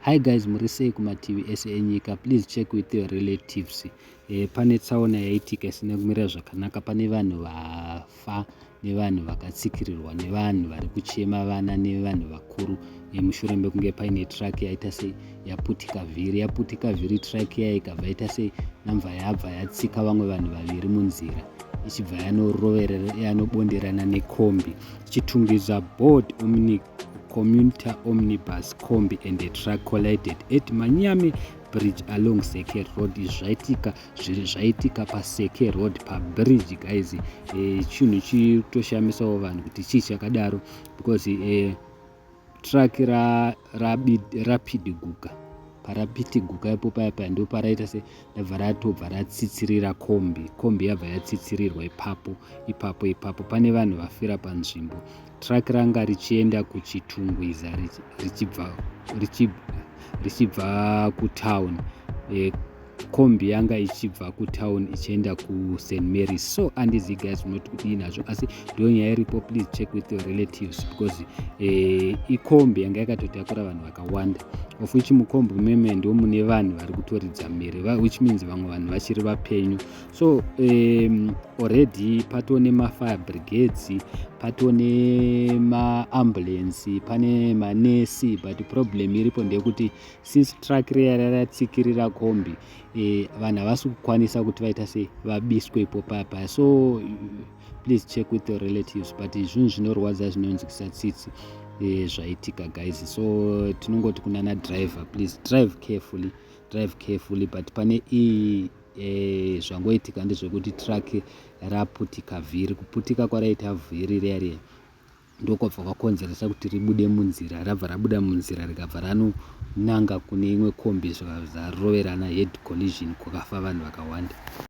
Hi guys, muri sei kumativi ese enyika? Please check with your relatives. Pane tsaona yaitika isina kumira zvakanaka. Pane vanhu vafa nevanhu vakatsikirirwa nevanhu vari kuchema, vana nevanhu vakuru, mushure mekunge paine truck yaita sei, yaputika vhiri. Yaputika vhiri truck iya, ikabva yaita sei, nambva yabva yatsika vamwe vanhu vaviri munzira, ichibva yanoroverera, yanobonderana nekombi. Chitungwiza board omni commuter omnibus combi and a truck collided at Manyame Bridge along Seke Road. Izvi zvaitika, zviri zvaitika paSeke Road, pabridge, guys. Chinhu chitoshamisawo vanhu kuti chii chakadaro, because truck rapidiguka, parapitiguka ipo paya paya ndo paraita se rabva ratobva ratsitsirira kombi. Kombi yabva yatsitsirirwa ipapo ipapo ipapo. Pane vanhu vafira panzvimbo. Truck ranga richienda kuChitungwiza richibva kutown. Kombi yanga ichibva kutown ichienda kuSt Marys. So andizi guys, unoti kudii nazvo? Asi ndo nyaya iripo. Please check with your relatives, because ikombi yanga yakatotakura vanhu vakawanda, of which mukombi meme ndo mune vanhu vari kutoridza mhere, which means vamwe vanhu vachiri vapenyu. So already pato nemafire brigades, pato nemaambulance, pane manesi, but problem iripo ndeyekuti since truck riya raratsikirira kombi, vanhu havasi kukwanisa kuti vaita sei, vabiswe ipo papa. So please check with your relatives. But zvinhu zvinorwadza, zvinonzwisa tsitsi, zvaitika, guys. So tinongoti kunana driver, please drive carefully, drive carefully. But pane iyi, zvangoitika ndezvekuti truck raputika vhiri. Kuputika kwaraita vhiri riya riya ndokwabva kwakonzeresa kuti ribude munzira. Rabva rabuda munzira, rikabva ranonanga kune imwe kombi, zvaroverana, head collision, kwakafa vanhu vakawanda.